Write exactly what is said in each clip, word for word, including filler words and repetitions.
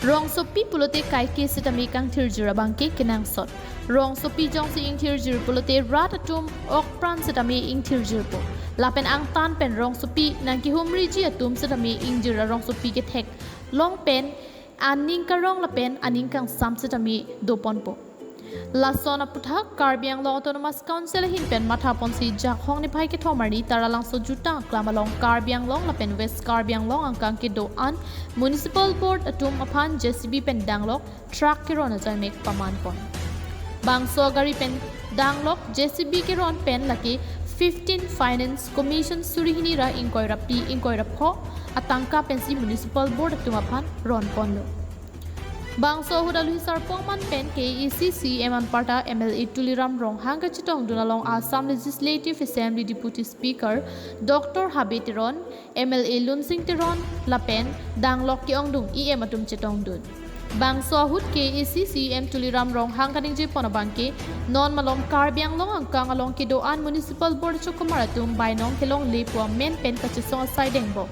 Rongsopi pulote kaike sitame kangthirjir abangke kenangsot. Rongsopi jongsi ingthirjir pulote rat atum okpran sitame ingthirjirpo. Lapen angtan pen rongsopi nangkehumriji atum sitame ingjir arongsopi ketheklong pen aning karong lapen aning kangsam sitame doponpo. Lason aputhak Karbi Anglong Autonomous Council ahin pen mathaponsi Jakhong niphai kethom arni Taralangso jutang aklam along Karbi Anglong lapen West Karbi Anglong angkang kedo-an Municipal Board atum aphan J C B pen danglok truck keron ajaimek pamanpon. Bangso agari pen danglok J C B keron pen lake fifteen Finance Commission suri hini ra ingkoi ra phli ingkoi ra pho atangka pensi Municipal Board atum aphan ronponlo. Bangso ahut alui sarpo aman pen K A A C C E M anparta M L A Tuliram Ronghang kachetongdun along Assam Legislative Assembly Deputy Speaker Doctor Habe Teron, M L A Lunsing Teron lapen danglok ke-ongdung E M atum chetongdun. Bangso ahut K A A C C E M Tuliram Ronghang kaningjepon abangke, non malom Karbi Anglong angkang along kedo-an Municipal Board achokomar atum bainong kelongle pu amen pen kachesong asai dengbom.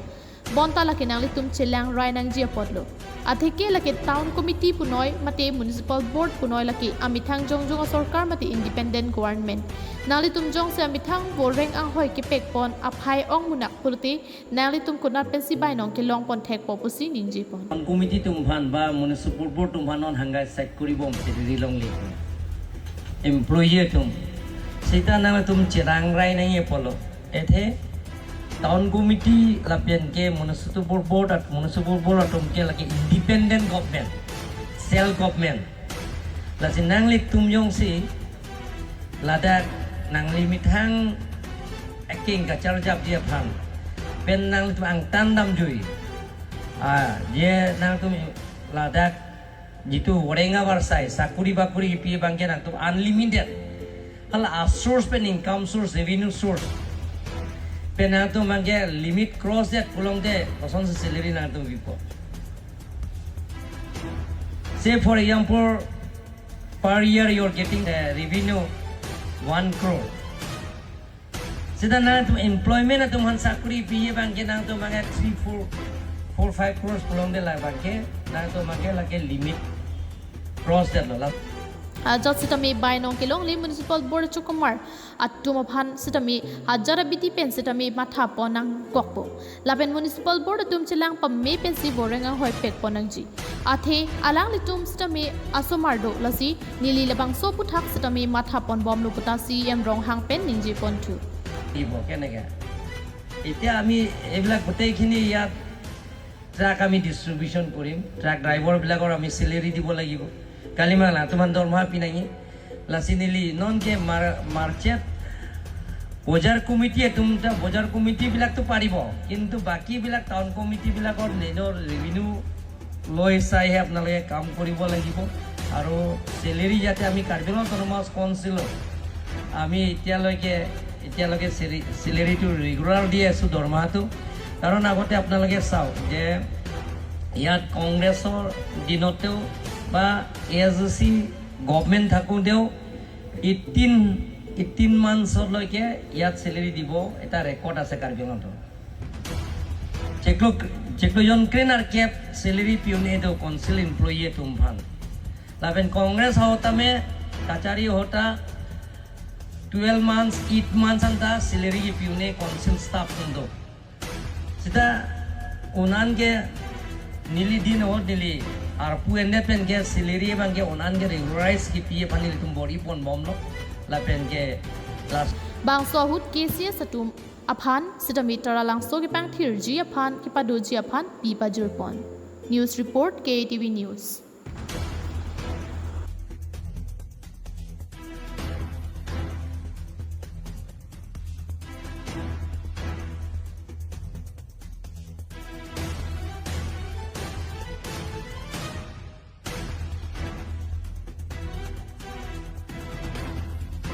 Bonta lake nanglitum chelang rai nangji apotlo. Atheke lake Town Committee punoi mate Municipal Board punoi lake amethang jongjong asorkar mate independent government. Nanglitum jongsi amethang voreng anghoi kepekpon aphai ong munak pulote nanglitum konat pensi bainong kelongpon thekpo pusi ningjepon. Town committee atum aphan ba municipal board atum aphan non hanggai sek kuri bom si ri longle employee atum. Sita nangtum cherang rai nangji apotlo. Athe town committee lapen ke municipal board at municipal board atum ke lake independent government, self government. Lasi nanglitum jongsi ladak nangli methang aking kacharjapji aphan pen nangtum angtan damjui. Ah, je nangtum ladak jitu voreng avarsai sakuri bakuri pi abangke nangtum unlimited. Hala a source pen income source, revenue source. Pen nangtum abangke limit cross det pulongte kosonsi salary nangtum bipo. Say for example, per year you are getting the revenue one crore. Sita nangtum employment atum aphan sakuri pi abangke nangtum abangke three, four, four, five crores pulongte labangke nangtum abangke lake limit cross detlo la. Ajat sitame bainong kelongle Municipal Board achokomar atum aphan sitame ajat abidi pen sitame mathapon nangkokpo. Lapen Municipal Board atum chelang pame pensi voreng anghoi pekpon nangji. Athe alanglitum sitame asomar do, lasi neli labangso aputhak sitame mathaponbomlo puta C E M Ronghang pen ningjeponthu. দিব কেনেকে? এতিয়া আমি এইবিলাক গোটেইখিনি ইয়াত ট্ৰাক আমি ডিষ্ট্ৰিবিউশ্যন কৰিম, ট্ৰাক ড্ৰাইভাৰবিলাকৰ আমি চেলেৰী দিব লাগিব। Kalimangra, nangtum aphan dormaha pinangji. Lasi neli non ke mar-, market বজাৰ কমিটি atum ta, বজাৰ কমিটিবিলাকতো পাৰিব, কিন্তু বাকীবিলাক টাউন কমিটিবিলাকৰ নিজৰ ৰেভিনিউ লৈ চাইহে আপোনালোকে কাম কৰিব লাগিব। আৰু চেলেৰী যাতে আমি কাৰ্বি আংলং অট'নমাছ কাউন্সিলত আমি এতিয়ালৈকে, এতিয়ালৈকে চেৰি-, চেলেৰীটো ৰেগুলাৰ দি আছোঁ, দৰমহাটো। কাৰণ আগতে আপোনালোকে চাওক যে ইয়াত কংগ্ৰেছৰ দিনতেও বা এ এছ ডি চি গভৰ্ণমেণ্ট থাকোঁতেও এইটিন, এইটিন মান্থছলৈকে ইয়াত চেলেৰী দিব এটা ৰেকৰ্ড আছে কাৰ্বি আংলঙত। Chiklo, chiklo jon kre nerkep salary pi un-e do council employee atum aphan. Lapen Congress ahut tame kachari ahut ta twelve months, eight months anta salary kepi un-e council staff atum do. Sita un-an ke neli din ahut neli arpu endet pen ke salary abang ke un-an ke regularize kepi aphan nelitum bor-iponbomlo. Lapen ke last. Bangso ahut K C S atum aphan sitame Taralangso kepangthirji aphan kepadoji aphan pi pajirpon. News report, K A T V News.